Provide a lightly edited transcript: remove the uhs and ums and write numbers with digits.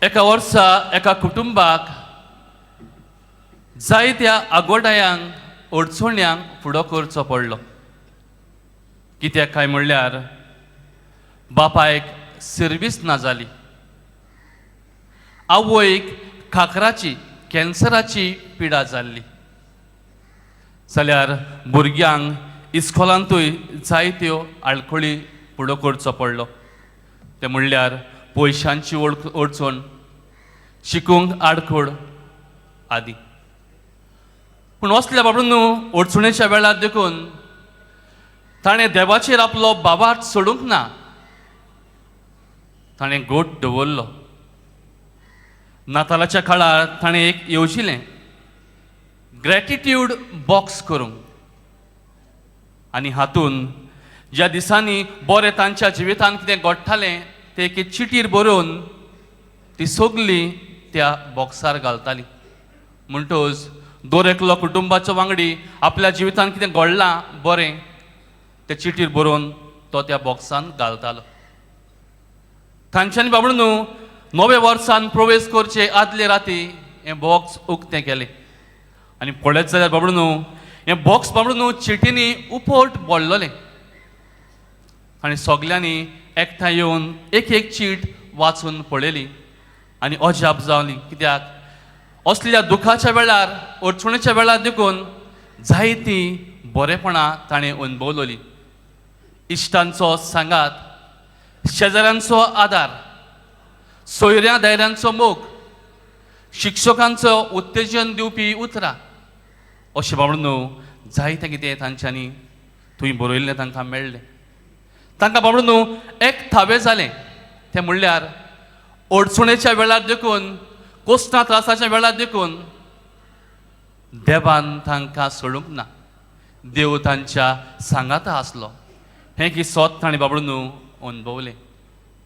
एका वर्सा एका कुटुंबाक जायत्या आगोटायांक अडचण्यांक फुडो करचो पडलो. कित्याक काय म्हणल्यार बापायक सिर्वीस ना जाली, आवयक खाकराची कॅन्सराची पिडा जाल्ली, जाल्यार भुरग्यांक इस्कोलांतूय जायत्यो आडखळी फुडो करचो पडलो. तें म्हणल्यार पयशांची अडचण, शिकूंक आडखळ आदी. पूण असल्या बाबा न्हू अडचणेच्या वेळार देखून ताणें देवाचेर आपलो बाबाक सोडूंक ना, ताणें गोट दवरलो. नातालाच्या काळार ताणें एक येवजिलें ग्रॅटिट्यूड बॉक्स करूंक, आनी हातून ज्या दिसांनी बरें तांच्या जिवितांत कितें घडटालें तें एके चिटीर बरोवन ती सगली त्या बॉक्सार घालताली. म्हणटच दर एकलो कुटुंबाचो वांगडी आपल्या जिवितांत कितें घडलां बरें तें चिटीर बरोवन तो त्या बॉक्सान घालतालो. तांच्यांनी बाबा न्हू नव्या वर्सान प्रवेश करचे आदले राती हें बॉक्स उक्तें केलें आनी पळयत जाल्यार बाबा न्हू हें बॉक्स बाबा न्हू चिटींनी उपट भरलेलें. आनी सगल्यांनी एकठांय येवन एक एक चीट वाचून पळयली आनी अजाप जाली, कित्याक असल्या दुखाच्या वेळार अडचणीच्या वेळार देखून जायतीं बरेपणां ताणें अणभवलोली. इश्टांचो सांगात, शेजाऱ्यांचो आदार, सोयऱ्या दायऱ्यांचो मोग, शिक्षकांचो उत्तेजन दिवपी उतरां, अशें बाबा न्हू जायतें कितें तांच्यांनी थंय बरयल्लें तांकां मेळ्ळें. तांकां बाबा न्हू एक थावें जालें, तें म्हणल्यार अडचणेच्या वेळार देखून, कोसना त्रासाच्या वेळार देखून देवान तांकां सोडूंक ना, देव तांच्या सांगाता आसलो. हें की सोत ताणें बाबा न्हू अणभवलें.